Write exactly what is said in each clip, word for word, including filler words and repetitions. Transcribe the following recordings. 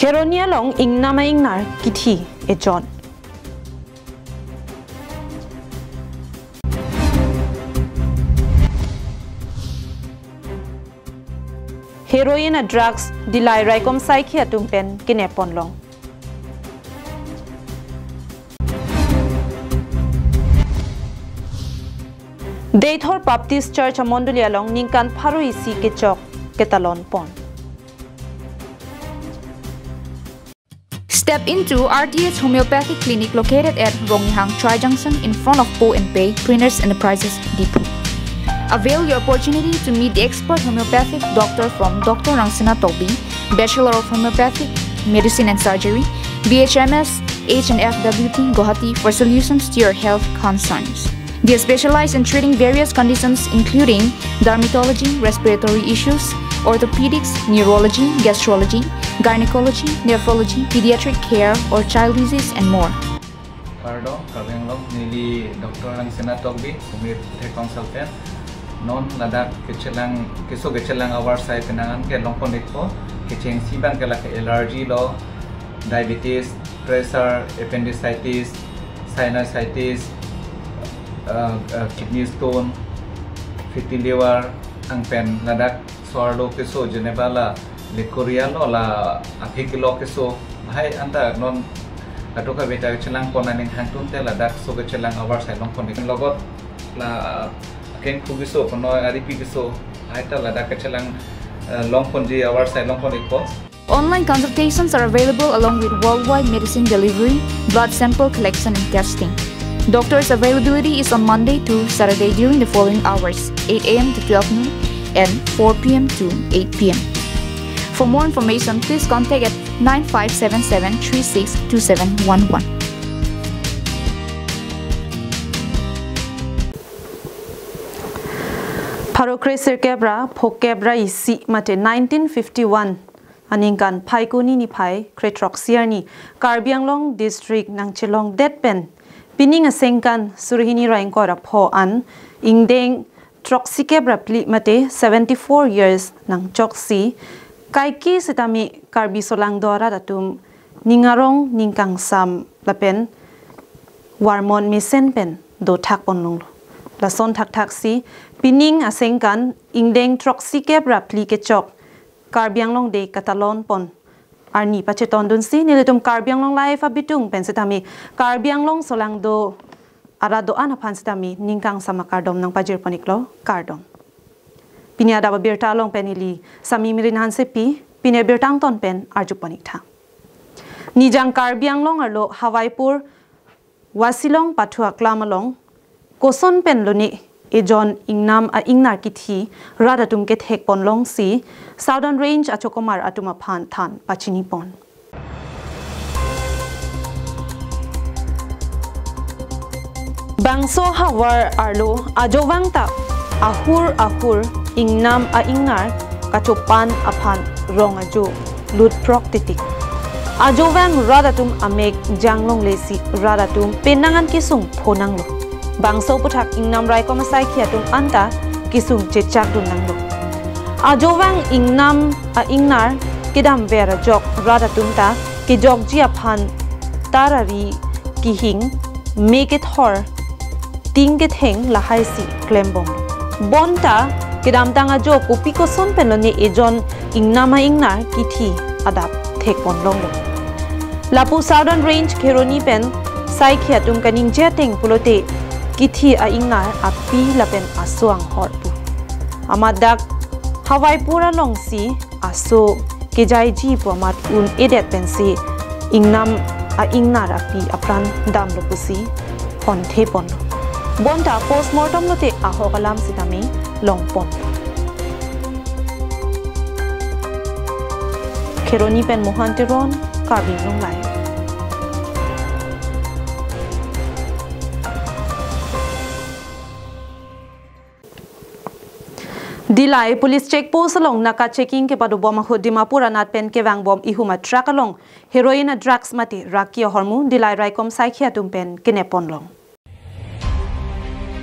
Kheroni along ingnam a-ingnar kithi ejon. Heroin a-drugs Dillai raikom saikhi atum pen kenep ponlong. Deithor Baptist Church amondoli along ningkan pharo isi kechok ketalon pon. Step into R T H Homeopathic Clinic located at Ronghang Tri Junction in front of Po and Pei Printers Enterprises, Diphu. Avail your opportunity to meet the expert homeopathic doctor from Doctor Rangsina Tokbi, Bachelor of Homeopathic Medicine and Surgery, B H M S, H and F W T, Guwahati for solutions to your health concerns. They specialize in treating various conditions including dermatology, respiratory issues, orthopedics, neurology, gastrology, gynecology, nephrology, pediatric care, or child disease, and more. Kardom, Karbi Anglong, neli Doctor Rangsina Tokbi, Sumit Tech Consultant. Non ladak kechelang, keso kechelang avarsai penang an kelong pon-ikpo, kechengsi abang ke lake allergy lo, diabetes, pressure, appendicitis, sinusitis, uh, uh, kidney stone, fatty liver, anpen ladak so-arlo keso jeneba la leukorrhea lo, la aphi kilo keso. Lahai anta non kadokave ta chelang pon aning hangtun te ladak so kechelang avarsai long pon-ik. Logot la akengphu keso, konoi aripi keso, lahai ta ladak kechelang, eh, long ponji avarsai long pon-ikpo. Online consultations are available along with worldwide medicine delivery, blood sample collection and testing. Doctor's availability is on Monday to Saturday during the following hours, eight A M to twelve noon and four P M to eight P M. For more information, please contact at nine five seven seven three six two seven one one. Pharo kre sirkep ra phokep ra isi mate nineteen fifty-one aningkan Phaikuni niphai kre throksi arni Karbi Anglong District nangchelongdet pen pining asengkan suri hini ra ingkoi ra pho an ingdeng throksikep ra phli mate seventy-four years nangchoksi kaike sitame Karbi solangdo arat atum ning arong ning kangsam lapen varmon mesen pen dothak ponlonglo. Lason thakthaksi pining asengkan ingdeng throksikep ra phli kechok Karbi Anglong Day katalon pon arni pachetondunsi nelitum Karbi Anglong Live abitung pen sitame Karbi Anglong solangdo arat do-an aphan sitame ning kangsam akardom nangpajir pon-iklo, kardom. Pini adap abirta along pen neli Sami Mirin Hansepi, pini abirta angton pen arju pon-ik tha. Nijang Karbi Anglong arlo Hawaipur Wasilong pathu aklam along koson pen lone ejon ingnam a-ingnar kithi rat atum kethek ponlongsi Southern Range achokomar atum aphan than pachini pon. Bangso havar arlo ajovang ta ahur ahur ingnam a-ingnar kachopan aphan rong ajo lutprok titik. Ajovang rat atum amek janglonglesi rat atum penang an kesung phonanglo. Bangso aphuthak ingnam raikom asaikhi atum anta kesung chechakdun nanglo. Ajovang ingnam a-ingnar kedamver ajok rat atum ta kejokji aphan tarari kehing, me kethor, ting ketheng lahaisi klembom. Bonta kedamtang ajo kopi koson pen lone ejon ingnam a-ingnar kithi adap thek ponlonglo. Lapu Southern Range Kheroni pen saikhi atum kaningje ateng pulote kithi a-ingnar api lapen aso anghor pu. Amat dak Hawaipur alongsi aso kejaiji pu amat un-edet pensi ingnam a-ingnar api apran damlo pusi honthe ponlo. Bonta postmortem lote ahok alam sitame long pon. Kheroni pen Mohan Teron, Karbi Anglong Live. Dillai Police Check Post along naka checking kepadobom ahut Dimapur anat pen kevangbom ihum a-truck along heroin a-drugs mate raki ahormu Dillai raikom saikhi atum pen kenep ponlong.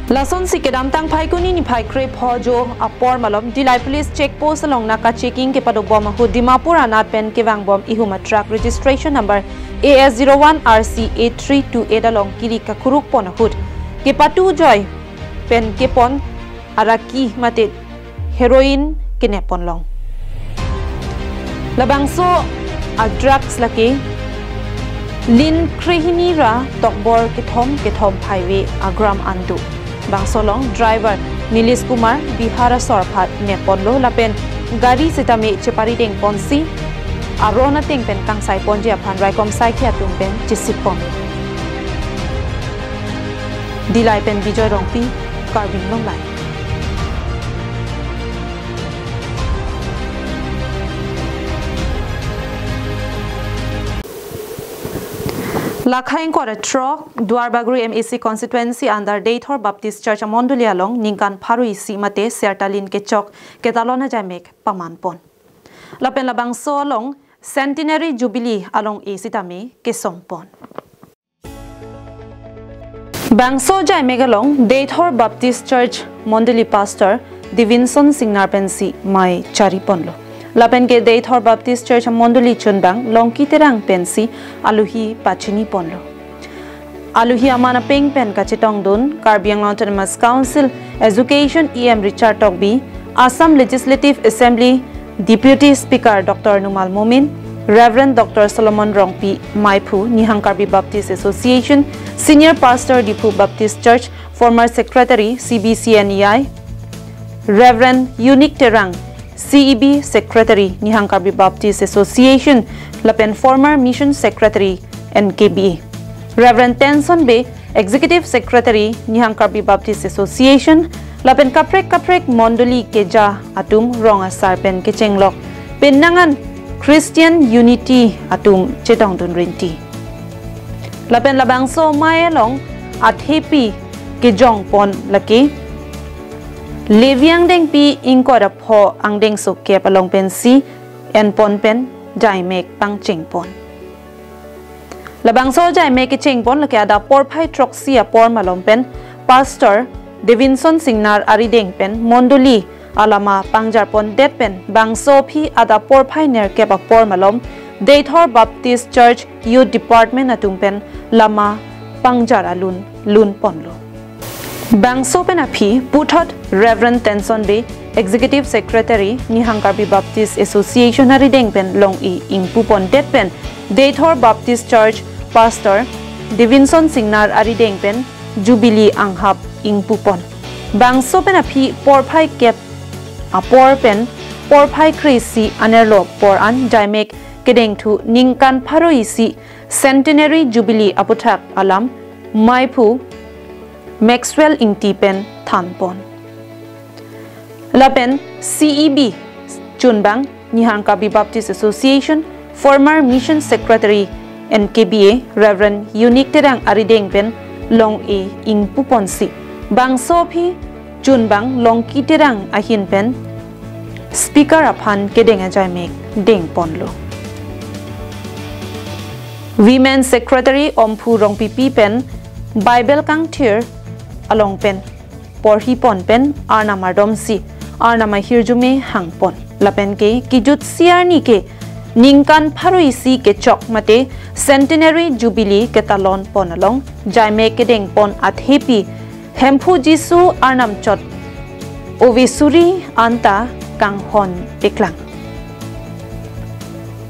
Lasonsi kedamtang Phaikuni niphai krepho jo apor malom Dillai Police Check Post along naka checking kepadobom ahut Dimapur anat pen kevangbom ihum a truck registration number A S zero one R C eight three two eight along kiri kakuruk pon ahut kepatu joi pen kepon araki mate heroin kenep ponlong. Labangso a drugs lake lin krehini ra tokbor kethom kethom phaive a gram an do. Bangso along driver Nilesh Kumar Bihar asor aphan nep ponlo lapen gari sitame cheparideng ponsi aron ateng pen kangsai ponji aphan raikom saikhi atum pen chesik pon. Dillai pen Bijoy Rongpi, Karbi Anglong Live. Lakha ingkoi ra throk, Duarbagori M A C constituency under Deithor Baptist Church amondoli along ningkan pharo isi mate Sertalin kechok ketalon ajaimek paman pon. Lapen labangso along Centenary Jubilee along-e sitame kesom pon. Bangso jaimek along Deithor Baptist Church Mondoli Pastor Divinson Singnar pensi mei chari ponlo. Lapen ke Deithor Baptist Church Mondoli chunbang Longki Terang pensi aluhi pachini ponlo. Aluhi aman apeng pen kachetongdun Karbi Anglong Autonomous Council Education E M Richard Tokbi, Assam Legislative Assembly Deputy Speaker Doctor Numal Momin, Reverend Doctor Solomon Rongpi Meiphu, Nihang Karbi Baptist Association, Senior Pastor Diphu Baptist Church, former Secretary C B C N E I, Reverend Unique Terang, C E B Secretary, Nihang Karbi Baptist Association, lapen former Mission Secretary, N K B A, Reverend Tenson Bey, Executive Secretary, Nihang Karbi Baptist Association, lapen kaprek kaprek mondoli keja atum rong asar pen kechenglok penang an Christian Unity atum chetongdun rinti. Lapen labangso mei along athepi kejong pon lake Levi angdengpi ingkoi ra pho angdengso kep along pensi en pon pen jaimek pangcheng pon. Labangso jaimek kecheng pon lake adap porphai throksi apor malom pen Pastor Devinson Singnar arideng pen mondoli alama pangjar pondet pen bangso aphi adap porphai nerkep apor malom Deithor Baptist Church Youth Department atum pen lama pangjar alun lun ponlo. Bangso pen aphi puthot Reverend Tenson Bey, Executive Secretary, Nihang Karbi Baptist Association arideng pen long-e ingpu pondet pen Deithor Baptist Church Pastor Devinson Singnar arideng pen Jubilee anghap ingpu pon. Bangso pen aphi porphai kep apor pen porphai kre-isi anerlo apor an jaimek kedengthu ningkan pharo isi Centenary Jubilee aputhak alam meiphu Maxwell Ingti pen than pon. Lapen C E B chunbang Nihang Karbi Baptist Association former Mission Secretary N K B A Reverend Unique Terang arideng pen long-e ingpu ponsi bangso aphi chunbang Longki Terang ahin pen speaker aphan kedeng ajaimek deng ponlo. Women Secretary Omphu Rongpipi pen Bible kangthir along pen porhi pon pen Arnam ardomsi Arnam ahirjume hang pon. Lapen ke kijutsi arni ke ningkan pharo isi kechok mate Centenary Jubilee ketalon pon along jaimek kedeng pon athepi Hemphu Jisu Arnam chot ove suri anta kanghon teklang.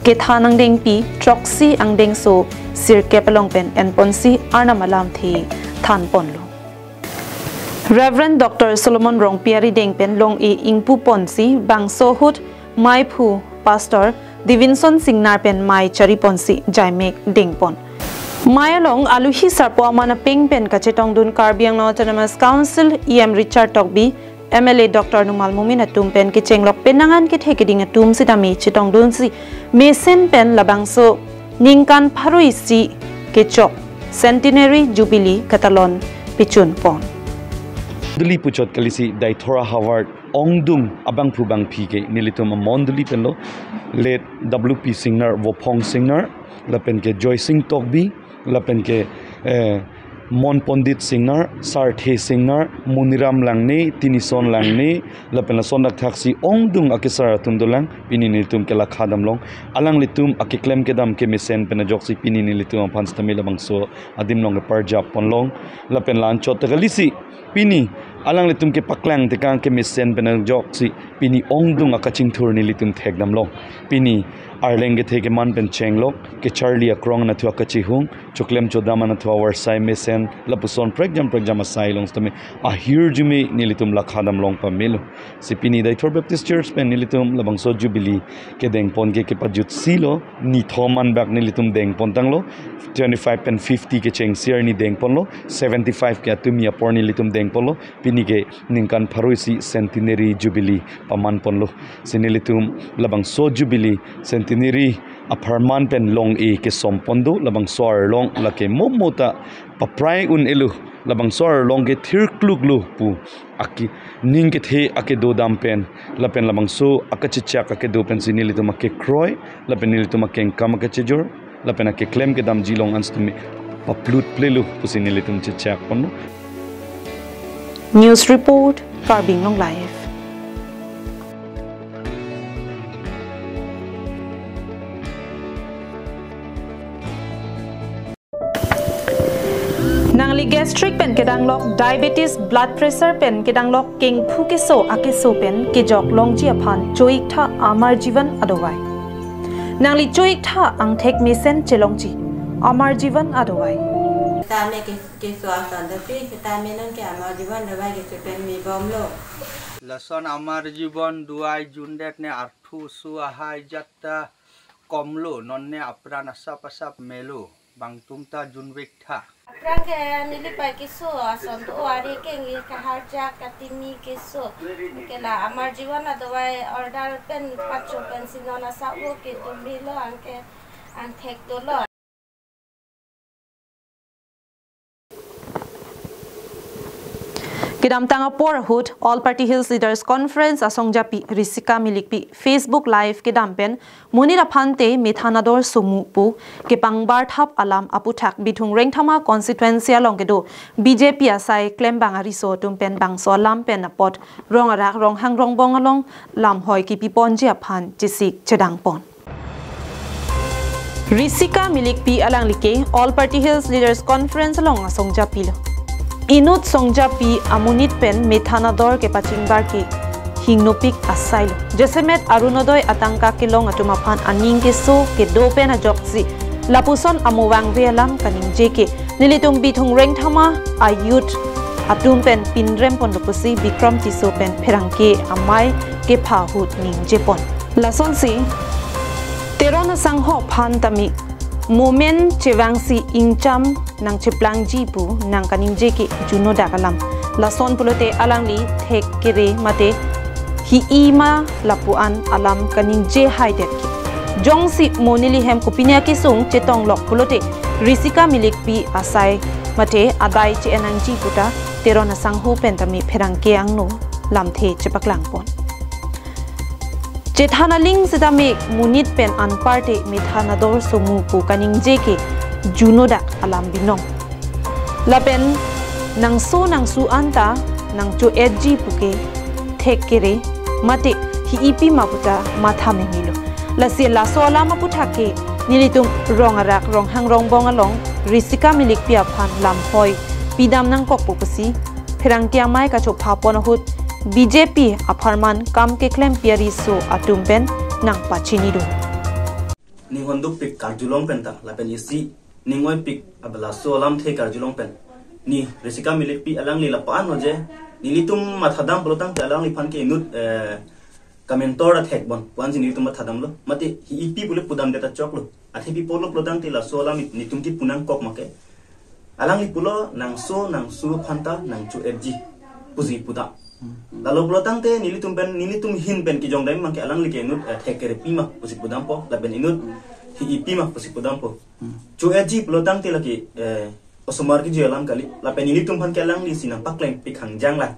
Kethan angdengpi throksi angdengso sirkep along pen en ponsi Arnam alamthe than ponlo. Reverend Doctor Solomon Rongpi arideng pen long-e ingpu ponsi bangso ahut meiphu Pastor Devinson Singnar pen mei chari ponsi jaimek deng pon. Mei along aluhi sarpo aman apeng pen kachetongdun Karbi Anglong Autonomous Council E M Richard Tokbi, M L A Doctor Numal Momin atum pen kechenglok penang an kethe keding atum sitame chetongdunsi mesen pen labangso ningkan pharo isi kechok Centenary Jubilee ketalon pechun pon. Mondoli puchot kalisi Deithor ahavar ongdung abangphu bangphi ke nelitum amondoli penlo, late W P Singnar, Vophong Singnar, lapen ke Joy Sing Tokbi, lapen ke, eh, Mon Pondit Singnar, Sarthe Singnar, Muniram Langne, Tinison Langne, lapen lason dak thaksi ongdung akesar atum dolang, pini nelitum ke lakha damlong. Alanglitum akeklem kedam kemesen pen ajoksi pini nelitum aphan sitame labangso adim along keparjap ponlong. Lapen la-anchot ta kalisi, pini alanglitum kepaklang tekang kemesen pen ajoksi pini ongdung akachingthur nelitum thekdamlong. Pini arleng kethe keman pen chenglok, kecharli akrong anatthu akachihung, choklem chodam anatthu avarsai mesen, lapuson prekjam prekjam asai along sitame ahirjume nelitum lakha damlong pamelo. Si pini Deithor Baptist Church pen nelitum labangso Jubilee kedengpon ke kepajutsilo, nithom anbak nelitum dengpon tanglo, twenty-five pen fifty kechengsi arni dengponlo, seventy-five ke atumi apor nelitum dengponlo, pini ke ningkan pharo isi Centenary Jubilee paman ponlo. Si nelitum labangso Jubilee Centenary apharman pen long-e kesom pon do, labangso arlong lake momo ta paprai un-elo, labangso arlong ke thirkluklo pu aki ning kethe akedo dam pen, lapen labangso akachechak akedo pensi nelitum akekroi, lapen nelitum akengkam akechejor, lapen akeklem kedamji along an sitame paplut plelo pusi nelitum chechak ponlo. News report, Karbi Anglong Live. Nangli gastric pen kedanglok, diabetes, blood pressure pen kedanglok, kengphu keso akeso pen kejok longji aphan cho-iktha Amar Jeevan adovai. Nangli cho-iktha angthek mesen chelongji Amar Jeevan adovai. Sitame ke, keso ason dopi, sitame non ke Amar Jeevan adovai keso pen mibomlo. Lason Amar Jeevan adovai jundet ne arthu su ahai jatta komlo, non ne apran asap asap melo, bangtum ta junvektha. Aphrang ke neli pai keso ason do, ari kengli kaharjak katimi keso. Ke la Amar Jeevan adovai order pen pacho pensi non asap vo ketumilo, anke angthek dolo. Kedamtang apor ahut All Party Hills Leaders Conference asongjapi Risika Milikpi Facebook Live kedam pen monit aphante methan ador somu pu kepangbar thap alam aputhak Bithung Rengthama constituency along kedo B J P asai klembang ariso atum pen bangso alam pen apot rong arak ronghang rongbong along lamhoi kipiponji aphan chesik chedangpon. Risika Milikpi alangli ke All Party Hills Leaders Conference along asongjapi lo. Inut songjapi amonit pen methan ador kepachingbar ke hingnopik asai lo. Jasemet Arunodoi atangka kelong atum aphan aning keso kedo pen ajoksi lapuson amo vangve alam kaningje ke nelitum Bithung Rengthama a-youth atum pen pinrem pon do pusi Bikram Tisso pen pherangke amei kepha ahut ningjepon. Lasonsi Teron asangho aphan tame momen chevangsi ingcham nangcheplangji pu nangkaningje ke juno dak alam. Lason pulote alangli thek kere mate hi-i ma lapu-an alam kaningje haidet ke. Jongsi mo neli hem kopine akesung chetonglok pulote Risika Milikpi asai mate adai che-en nangji puta Teron asangho pen tame pherangke angno lamthe chepaklangpon. Chethan aling sitame monit pen anparte methan ador somu pu kaningje ke juno dak alam binong. Lapen nangso nangsu anta nangcho-etji pu ke thek kere mate hi-i pi ma puta matha memelo. Lasi laso alam aputhak ke nelitum rong arak ronghang rongbong along Risika Milikpi aphan lamhoi pidam nangkokpo pusi pherangke amei kachopha pon ahut B J P apharman kam keklem pi ariso atum pen nangpachini dun. Ning hondukpik karjulong pen ta lapen isi ning oipik ablaso alamthe karjulong pen ni Risika Milikpi alangli lapu-an oje nelitum mathadam pulotangte alangliphan ke inut, eh, kamentor athek bon puansi nelitum mathadamlo. Mate hi-i pi pule pudamdet achoklo. Athe pi pulo pulotangte laso alam nelitum kipu nangkok make. Alangli pulo nangso nangsu aphanta nangcho-etji pusi pudam. Lalu pulotangte nelitum pen, nelitum ahin pen kijongdam mang ke alangli ke inut, eh, thek kere pi ma pusi pudampo, lapen inut hi-i pi ma pusi pudampo. Cho-etji pulotangte lake, eh, osomar kiji alam kali, lapen nelitum aphan ke alanglisi nangpakleng pik hangjang lang.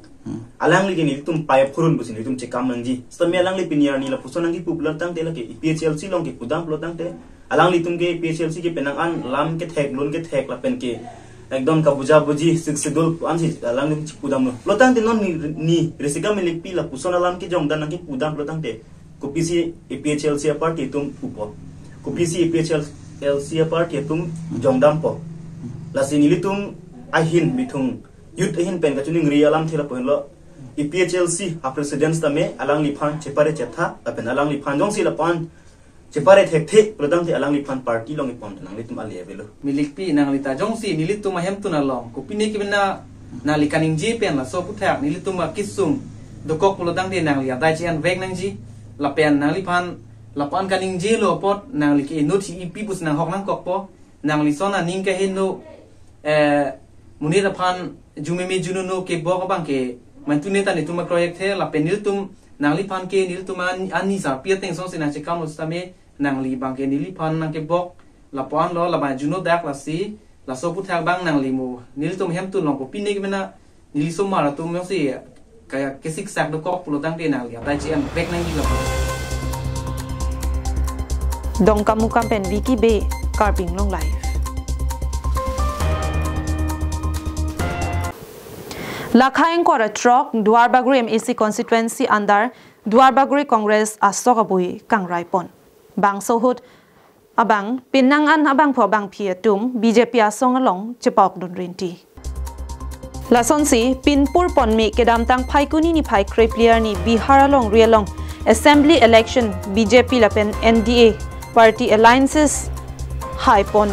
Alangli ke nelitum pai aphurun pusi nelitum chekam nangji. Sitame alangli pini arni lapuson nangkipu pulotangte lake A P H L C along kepudam pulotangte alanglitum ke A P H L C ke penang an lam kethek, lun kethek lapen ke Ekdom kabuja buji Sixth Schedule ansi alanglitum chipudamlo. Pulotangte non ne, ne Rishika Milikpi lapuson alam kejongdan nangkipudam pulotangte kopisi A P H L C a-party atum pupo. Kopisi A P H L C a-party atum jongdampo. Lasi nelitum ahin bithung youth ahin pen kachiningri alamthe lapu henlo. A P H L C a-president tame alangliphan chepare chetha, lapen alangliphan jongsi lapu-an chepare thekthe pulotangte alangliphan party along ipon nanglitum ale avelo. Milikpi, nangli ta jongsi nelitum ahemtun along kopine kemena nangli kaningje pen laso aphuthak nelitum akesung dokok pulotangte nangli adai che-envek nangji, lapen nangliphan lapu-an kaningjelo apot nangli ke inut hi ipi pusi nanghok nangkokpo. Nangli son aning kaheno, eh, monit aphan jumeme junono kebok abang ke mantune ta netum akroi-ek the, lapen nelitum nangliphan ke nelitum an-, ani sarpi ateng songsi nangchekamlo sitame nangli abang ke neliphan nangkebok lapu-anlo, labang juno dak. Lasi laso aphuthak abang nangli mo nelitum ahemtun along kopine kemena neli osomar atum jongsi kaya kesiksak dokok pulotangte nangli adai che-envek nangji lapu. Dongkamukam pen Vicky Bey, Karbi Anglong Live. Lakha ingkoi ra throk Duarbagori M A C constituency under Duarbagori Congress asok abui kangraipon. Bangso ahut abang, pinnang an abangphu abangphi atum B J P asong along chepa-okdun rinti. Lasonsi, pinpur ponme kedamtang Phaikuni niphai krephli arni Bihar alongri along Assembly election B J P lapen N D A party alliances haipon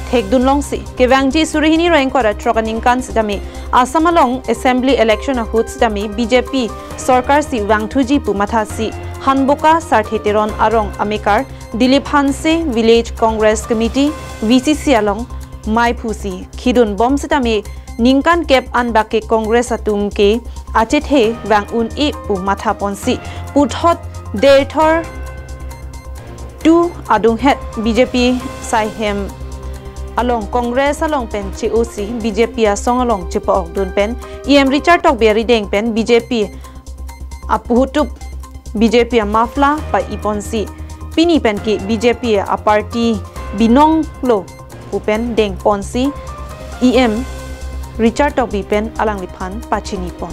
thekdun longsi, kevangji suri hini ra ingkoi ra throk aningkan sitame Assam along Assembly election ahut sitame B J P sorkar si vangthuji pu mathasi Hanboka Sarthe Teron arong amekar Dilip Hanse Village Congress Committee, V C C along maiphusi khidunbom sitame ningkan kep anbak ke Congress atum ke achethe vang un-e pu mathaponsi puthot derthor tu adunghet B J P saihem along Congress along pen che-osi B J P asong along chepa-okdun pen E M Richard Tokbi arideng pen B J P apuhutup B J P a-muffler pa-iponsi pini pen ke B J P a-party binonglo pu pen dengponsi E M Richard Tokbi pen alangliphan pachinipon.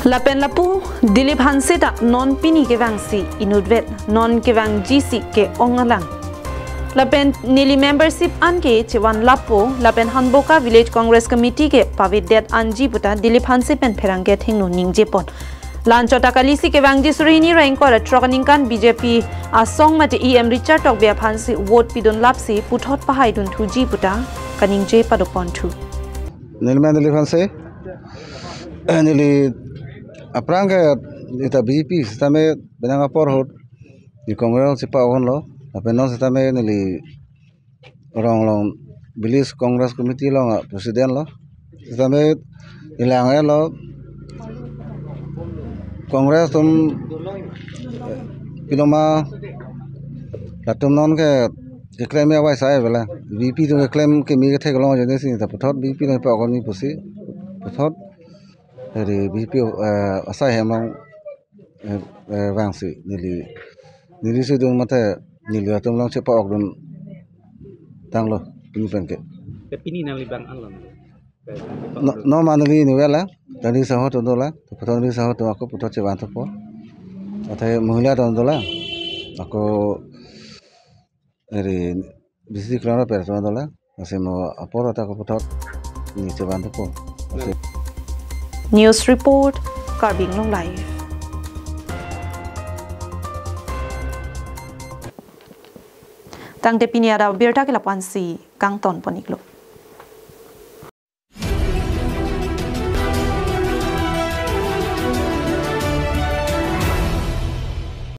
Lapen lapu Dilip Hanse ta non pini kevangsi inutvet, non kevangji si ke-ong alang. Lapen neli membership an ke chevanlappo, lapen Hanboka Village Congress Committee ke pavedet anji puta Dilip Hanse pen pherangke thengno ningjepon. La-anchot ta kalisi kevangji suri hini ra ingkoi ra throk aningkan B J P asong mate E M Richard Tokbi aphansi vote pidunlapsi puthot pahaidunthuji puta kaningje padoponthu. Neli men Dilip Hanse, neli aphrang ke ita B J P sitame penang apor ahut neli Congress chepa-okdunlo, lapen non sitame neli rong along Village Congress Committee along a-president lo. Sitame ilang elo Congress atum, eh, piloma latum non ke keklem ya vai sai bela. V P atum keklem keme ketheklong ajoine si ta puthot V P along pa-okdun pusi puthot. Eri V P, eh, asaihem along, eh, eh, vangsi neli, neli sidung mate neli atum along chepa-okdun tanglo pini pen ke. Te pini nangli bang alon. No, no ma neli ni vela, tani saho atum dolang, puthot neli saho atum ako puthot chevanpo. Athe mohila atum dolang, ako eri bisi klaro per atum dolang, lasi mo apor ta ako puthot neli chevanpo. Lasi News Report, Karbi Anglong Live. Tangte pini adap abirta ke lapu-ansi kangtonpon-iklo.